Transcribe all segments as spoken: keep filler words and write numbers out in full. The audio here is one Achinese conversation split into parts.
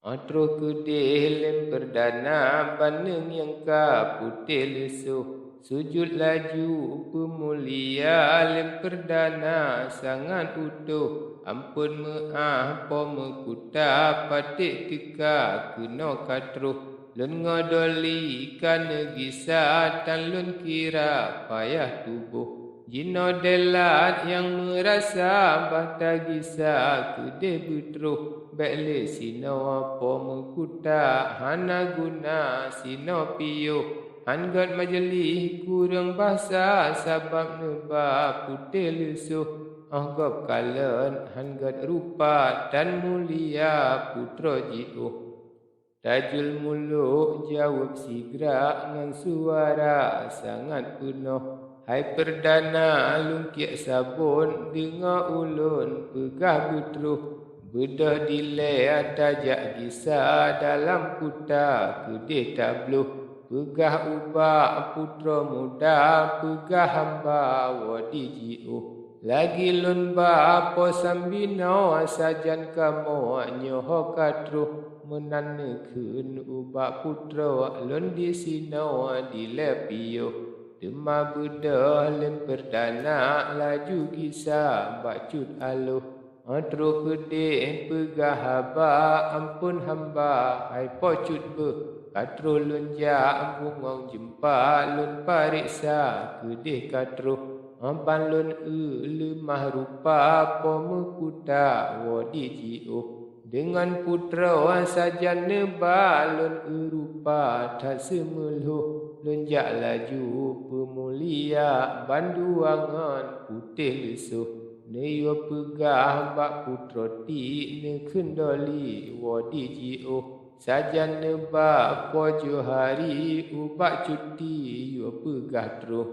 Óh troh keudeh lé perdana, ban neueng nyang ka putéh leusoh. Sujut laju peumulia lé perdana, sangat utoh. Amphon meuáh po meukuta, paték teuka keunoe ka troh. Lôn ngon Doli ka neugisa, tan lôn kira payah tuboh. Jinoe deulat nyang meurasa, bah tagisa keudeh beutroh. Bék lé sinoe po meukuta, hana guna sinoe piôh. Hán gét majeulih kureueng basa, sabab neuba putéh leusoh. Óh gob kalon hán gét rupa, tan mulia putroe jiôh. Tajul mulok jaweueb sigra, ngon suara sangat peunoh. Hai perdana lungkiek sabon, deungoe ulôn peugah beutroh. Beudôh dilée tajak gisa, dalam kuta keudeh tabloh. Peugah ubak putroe muda, peugah hamba woe di jiôh. Lagi lôn ba po sambinoe, sajan kamoe nyoe ho ka troh. Meunan neukheun ubak putroe, lôn disinoe dilée piôh. Teuma beudôh lé perdana, laju gisa bak cut aloh. Óh troh keudeh peugah haba, amphon hamba hai po cut beuh. Ka troh lôn jak bungöng jeumpa, lôn pareksa keudeh ka troh. Óh ban lôn eu leumah rupa, po meukuta woe di jiôh. Deungon putroe sajan neuba, lôn eu rupa that seumeulhoh. Lôn jak laju peumulia, bandua ngon putéh leusoh. Neuyue peugah bak putroe ti, neukheun Doli woe di jiôh. Sajan neuba po Johari, ubak cut ti yue peugah troh.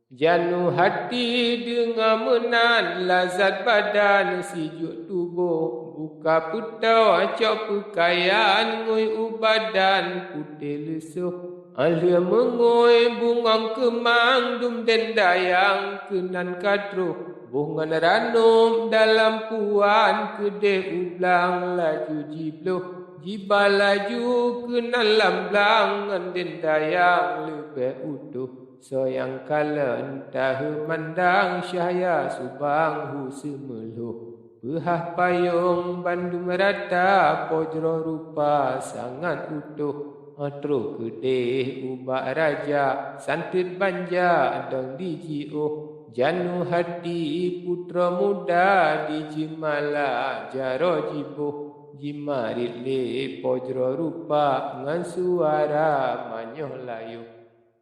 Janu hati deungoe meunan, lazat badan sijuek tuboh. Buka peutoe cok peukayan, ngui u badan putéh leusoh. Óh lheueh meungui bungöng keumang, dum den dayang keunan ka troh. Boh ngon ranub dalam puan, keudeh u blang laju jibloh. Jiba laju keunan lam blang, ngon den dayang leubeh utoh. Soe nyang kalon taheumandang, cahya subang hu seumeulhoh. Peuhah payong bandum rata, po jroh rupa sangat utoh. Óh troh keudeh ubak raja, santeut banja dong di jiôh. Janu hati putroe muda, di jeumala jaroe jiboh. Jimarit lé po jroh rupa, ngon suara manyoh layoh.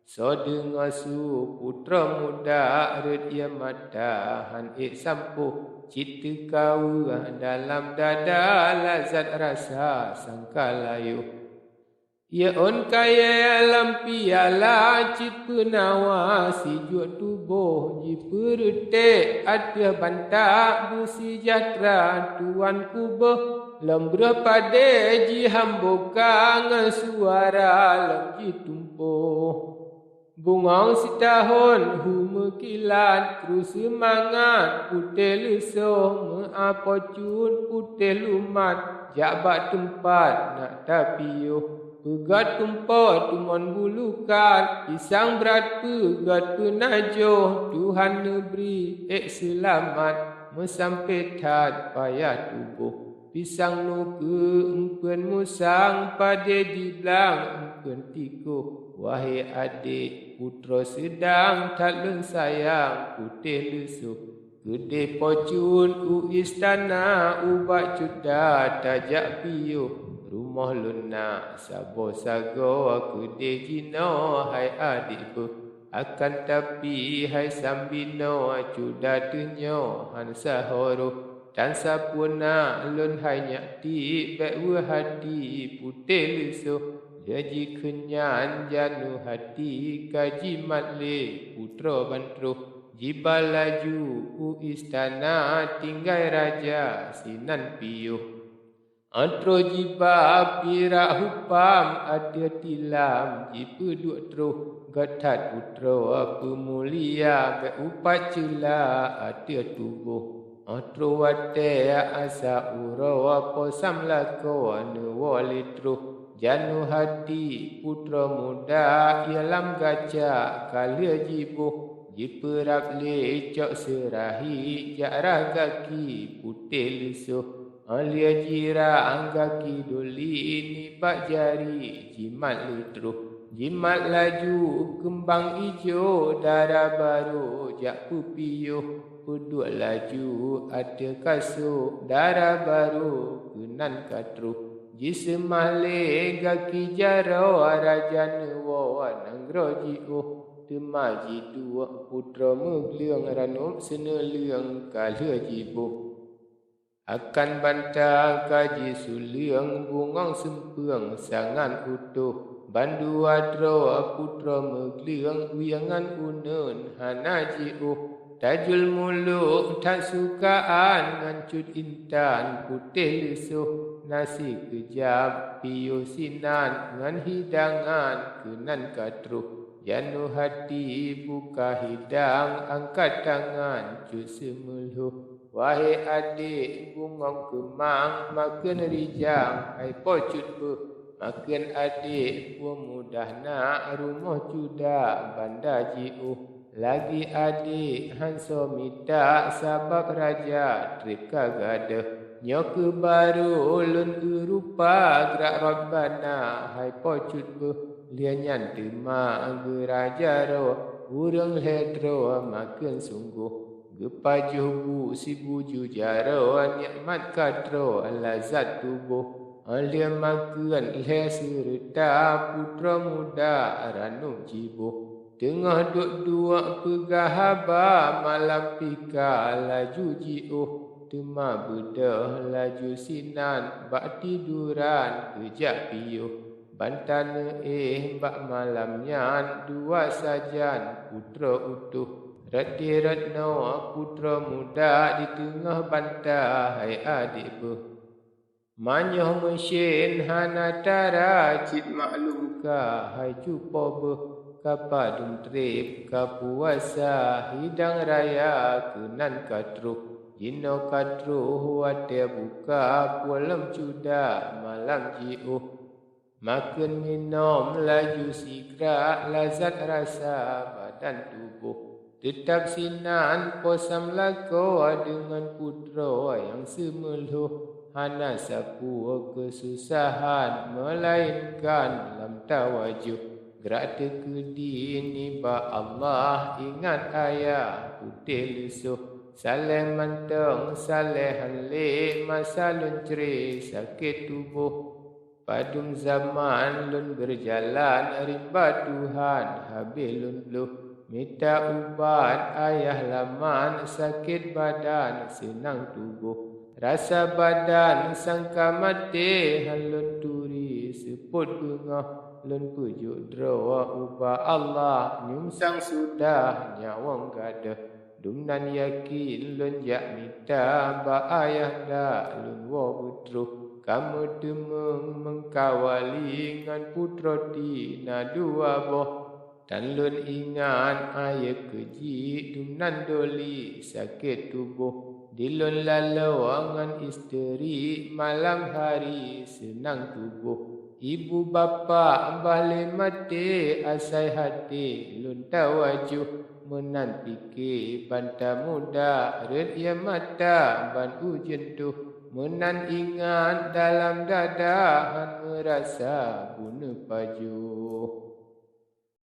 Soe deungoe su putroe muda, rhot ie mata hán ék sampoh. Cit teukaweue dalam dada, lazat rasa sangka layoh. Ie ôn kayée lam piala, cit peunawa sijuek tuboh. Jipeureutek ateueh banta, beuseujahtra tuan kubôh. Lom breueh padé jihamboka, ngon suara lom jitumpôh. Bungöng sitahon hu meukilat, krue seumangat putéh leusoh. Meuapoe cut putéh lumat, jak bak teumpat nak tapiôh. Peugét tumpoe tumon bulukat, pisang brat peugét peunajoh. Tuhan neubri ék seulamat, meusampé that payah tuboh. Pisang nukeue eumpeuen musang, padé di blang eumpeuen tikoh. Wahé adék putroe seudang, that lôn sayang putéh leusoh. Keudeh po cut u istana, ubak cut da tajak piôh. Rumoh lôn na saboh sagoe, keudeh jinoe hai adék beuh. Akan tapi hai sambinoe, cut da teunyoe hán sahoe roh. Tan sapeue na lôn hai nyak tiek, bék weueh hati putéh leusoh. Lheueh jikheun nyan janu hati, ka jimat lé putroe ban troh. Jiba laju u istana, tinggai raja sinan piôh. Óh troh jiba pirak hupam ateueh tilam, jipeuduek troh. Gét that putroe peumulia, bék upat ceula ateueh tuboh. Óh troh watée asa uroe, Po Sam lakoe neuwoe lé troh. Janoe hati putroe muda, ia lam gaca ka lheueh jiboh. Jipeurab lé cok seurahi, jak rhah gaki putéh leusoh. Óh lheueh jirhah gaki doli, nibak jari jimat lé troh. Jimat laju keumbang ijo, dara barô jak peupiôh. Peuduek laju ateueh kasô, dara barô keunan ka troh. Jiseumah lé gaki jaroe, raja neuwoe nanggroe jiôh. Teuma jiduek putroe meugleueng, ranub seuneuleueng ka lheueh jiboh. Akan banta ka jisuleueng, bungöng seumpeueng sangat utoh. Bandua droe putroe meugleueng, wieng ngon uneuen hana jiôh. Tajul mulok that sukaan, ngon cut intan putéh leusoh. Na sikeujab piôh sinan, ngon hidangan keunan ka troh. Janoe hati buka hidang, angkat tangan cut seumeulhoh. Wahé adék, bungöng keumang makheun rijang, hai po cut beuh. Makheun adék peumudah nak, rumoh cuda banda jiôh. Lagi adék han soe mita, sabab raja trép ka gadôh. Nyoe kheueh barô lôn eu rupa, grak Rabbana hai po cut beuh. Lheueh nyan teuma geura jaroe, ureuëng lhée droe makheun sunggoh. Geupajoh bu sibuju jaroe, nikmat ka troe lazat tuboh. Óh lheueh makheun lhée seureuta, putroe muda ranub jiboh. Teungoh duek-duek peugah haba, malam pih ka laju jiôh. Teuma beudôh laju sinan, bak tiduran geujak piôh. Banta neuéh bak malam nyan, dua sajan putroe utoh. Rot di rot noe putroe muda, di teungoh banta hai adék beuh. Manyoh meusen hana tara, cit maklum ka hai cut po beuh. Ka padum trép ka puasa, hidang raya keunan ka troh. Jinoe ka troh watée buka, puléh lom cuda malam jiôh. Makheun minöm laju sigra, lazat rasa badan tuboh. Teutab sinan po Sam lakoe, deungon putroe nyang seumeulhoh. Hana sapeue keususahan, meulaénkan lam tawajoh. Grak teukeudi nibak Allah, ingat ayah putéh leusoh. Saléh mantong saléh han lé, masa lôn cré sakét tuboh. Padum zaman lôn beurjalan, rimba Tuhan habéh lôn bloh. Mita ubat ayah laman, sakét badan seunang tuboh. Rasa badan sangka maté, han lôn turi seupôt beungoh. Lôn peujok droe ubak Allah, nyum sang sudah nyawöng gadôh. Dumnan yakin lôn jak mita, bak ayah ndak lôn woe beutroh. Ka meuteumeung meukawali, ngon putroe ti na dua boh. Tan lôn ingat ayeuek keuji, dumnan doli sakét tuboh. Di lôn laloe ngon isteri, malam hari seunang tuboh. Ibu bapak bah lé maté, asai haté lôn tawajoh. Meunan pike banta muda, rhot ie mata ban ujeuen toh. Meunan ingat dalam dada, han meurasa buneuk pajoh.